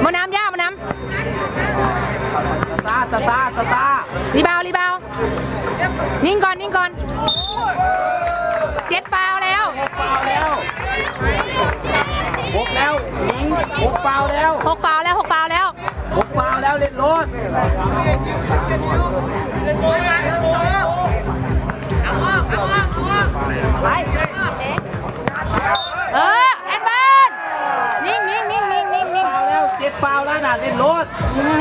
ບໍ່ນຳ ຢ່າ ບໍ່ນຳ. ຊ້າໆ ຊ້າໆ ຊ້າໆ. ຣີບາວ ຣີບາວ. ນິ່ງກ່ອນ ນິ່ງກ່ອນ. ເຈັດຟາວແລ້ວ ຫົກຟາວແລ້ວ ຫົກແລ້ວ ຍິງ ຫົກຟາວແລ້ວ ຫົກຟາວແລ້ວ ຫົກຟາວແລ້ວ ຫົກຟາວແລ້ວ ເຫຼັ້ນໂລດ. ເອີ ແອດວານ ນິ່ງ ນິ່ງ ນິ່ງ ນິ່ງ ນິ່ງ ນິ່ງ. ຟາວແລ້ວ ເຈັດຟາວແລ້ວນະ ເຫຼັ້ນໂລດ.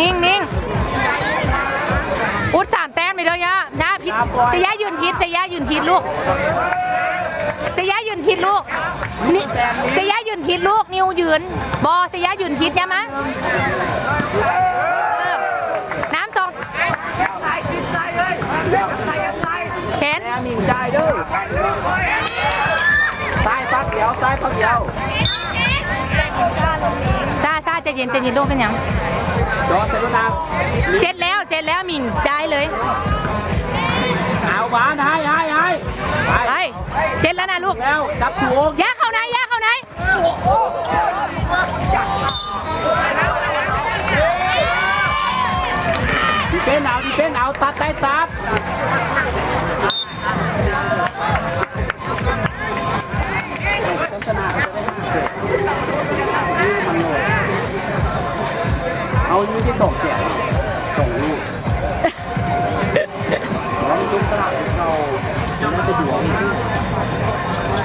ນິ່ງ ນິ່ງ. ອຸດສາມແຕ້ມເລີຍເດີ ຢ່າ ຢ່າຜິດ. ເຊຍ່າຢືນຜິດ ເຊຍ່າຢືນຜິດລູກ ເຊຍ່າຢືນຜິດລູກ. ນີ້ ເຊຍ່າຢືນຜິດລູກ ນິວຢືນ. ບໍ່ ເຊຍ່າຢືນຜິດ ຢ່າມາ. ເອີ ນ້ຳສອງ ແຂນ ແນວໜິ່ງຈ່າຍເດີ ຊ້າຍປັກດຽວ ຊ້າຍປັກດຽວ. ຊ້າໆ ໃຈເຢັນ ໃຈເຢັນລູກ ເປັນຫຍັງ? ເຈັດແລ້ວ ເຈັດແລ້ວ ມິງ ໄດ້ເລີຍ. ເອົາບານ ໃຫ້ ໃຫ້ ໃຫ້ ໄປ ເຈັດແລ້ວນະລູກ ແລ້ວ ຈັບຕົວ ຢ່າເຂົ້າໃນ ຢ່າເຂົ້າໃນ. ດີເຟນເອົາ ດີເຟນເອົາ ຕັດໄດ້ຕັດ. ເອົາຢູ່ທີ່ສອງແສນ ສອງລູກ.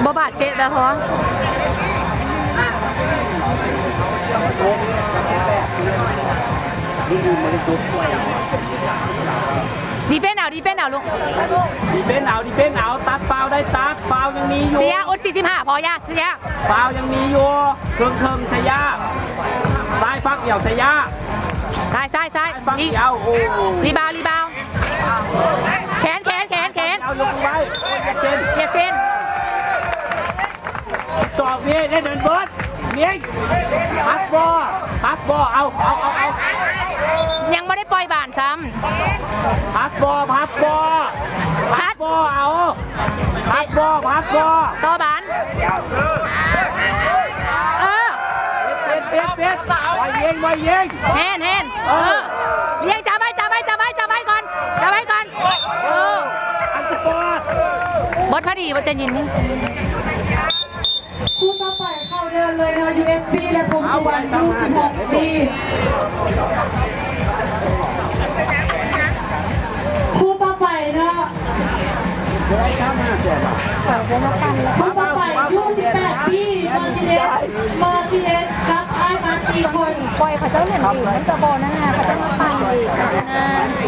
ບໍ່ບາດເຈັບແລ້ວພໍ. ດີເຟນເອົາ ດີເຟນເອົາລູກ ດີເຟນເອົາ ດີເຟນເອົາ. ຕັດ ຟາວໄດ້ຕັດ ຟາວຍັງມີຢູ່. ເຊຍາ ອຸດສີ່ສິບຫ້າ ພໍ ຢ່າ ເຊຍາ ຟາວຍັງມີຢູ່ ເຄິ່ງໆ ເຊຍາ. ຊ້າຍປັກດຽວ ເຊຍາ. ຊ້າຍ ຊ້າຍ ຊ້າຍ ຟັງ ນີ້ ເອົາ ໂອ້ ຣີບາວ ຣີບາວ. ແຂນ ແຂນ ແຂນ ແຂນ ເອົາ ຍົກມືໄວ້ ໂອ້ຍ ຢຽບເສັ້ນ ຢຽບເສັ້ນ. ຕອກນີ້ ໄດ້ເດີນເບິດ ມີ ພັກບໍ່ ພັກບໍ່ ເອົາ ເອົາ ເອົາ ເອົາ. ຍັງບໍ່ໄດ້ປ່ອຍບານຊ້ຳ. ພັກບໍ່ ພັກບໍ່ ພັກບໍ່ ເອົາ. ພັກບໍ່ ພັກບໍ່ ຕໍ່ບານ ເອີ ເປັດ ເປັດ ເປັດ ໄວຍິງ ໄວຍິງ. ແມ່ນ ແມ່ນ ເອີ ເອີ ລ້ຽງ ຈັບໄວ້ ຈັບໄວ້ ຈັບໄວ້ ຈັບໄວ້ກ່ອນ ຈັບໄວ້ກ່ອນ ເອີ ອັນສະປອດ ເບິດພໍດີ ບໍ່ ໃຈເຢັນ. ຄູ່ຕໍ່ໄປເຂົ້າເດີ່ນເລີຍເນາະ ຢູເອັສບີ ແລະ ພົມສຸວັນ ຢູສິບຫົກປີ. ຄູ່ຕໍ່ໄປເນາະ ຄູ່ຕໍ່ໄປ ຢູສິບແປດປີ ເມີຊີເດສ ເມີຊີເດສ ກັບອ້າຍມາສີ່ຄົນ. ປ່ອຍເຂົາເຈົ້າຫຼິ້ນອີກ ມັນກະບໍ່ນັ້ນນະ ເຂົາເຈົ້າມາປັ່ນອີກນະ.